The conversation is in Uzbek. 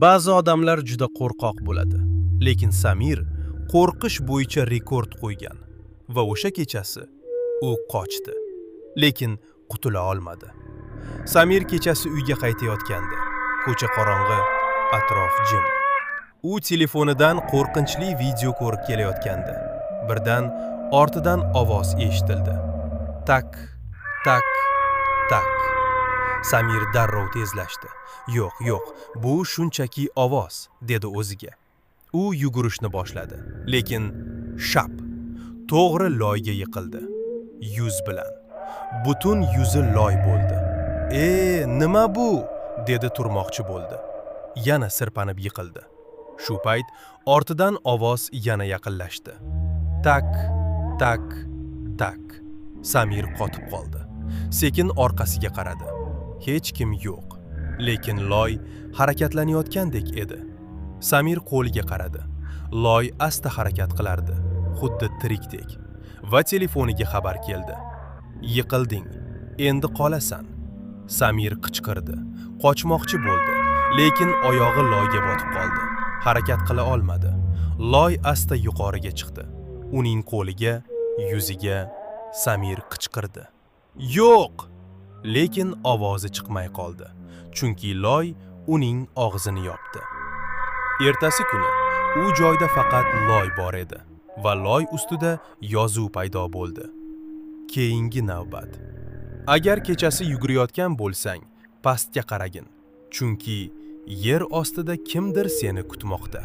Ba'zi odamlar juda qo'rqoq bo'ladi, lekin Samir qo'rqish bo'yicha rekord qo'ygan va o'sha kechasi u qochdi, lekin qutula olmadi. Samir kechasi uyga qaytayotgandi. Ko'cha qorong'i, atrof jim. U telefonidan qo'rqinchli video ko'rib kelayotgandi. Birdan ortidan ovoz eshitildi. Tak, tak, tak. Samir darrov tezlashdi. "Yo'q, yo'q, bu shunchaki ovoz", dedi o'ziga. U yugurishni boshladi, lekin shap, to'g'ri loyga yiqildi. Yuz bilan. Butun yuzi loy bo'ldi. "E, nima bu?" dedi, turmoqchi bo'ldi. Yana sirpanib yiqildi. Shu payt ortidan ovoz yana yaqinlashdi. Tak, tak, tak. Samir qotib qoldi. Sekin orqasiga qaradi. Hech kim yo'q. Lekin loy harakatlanayotgandek edi. Samir qo'liga qaradi. Loy asta harakat qilardi, xuddi tirikdek. Va telefoniga xabar keldi. "Yiqilding, endi qolasan." Samir qichqirdi. Qochmoqchi bo'ldi, lekin oyog'i loyga botib qoldi. Harakat qila olmadi. Loy asta yuqoriga chiqdi. Uning qo'liga, yuziga. Samir qichqirdi. "Yo'q!" Lekin ovozi chiqmay qoldi, chunki loy uning og'zini yopdi. Ertasi kuni u joyda faqat loy bor edi va loy ustida yozuv paydo bo'ldi. Keyingi navbat. Agar kechasi yugurayotgan bo'lsang, pastga qaragin, chunki yer ostida kimdir seni kutmoqda.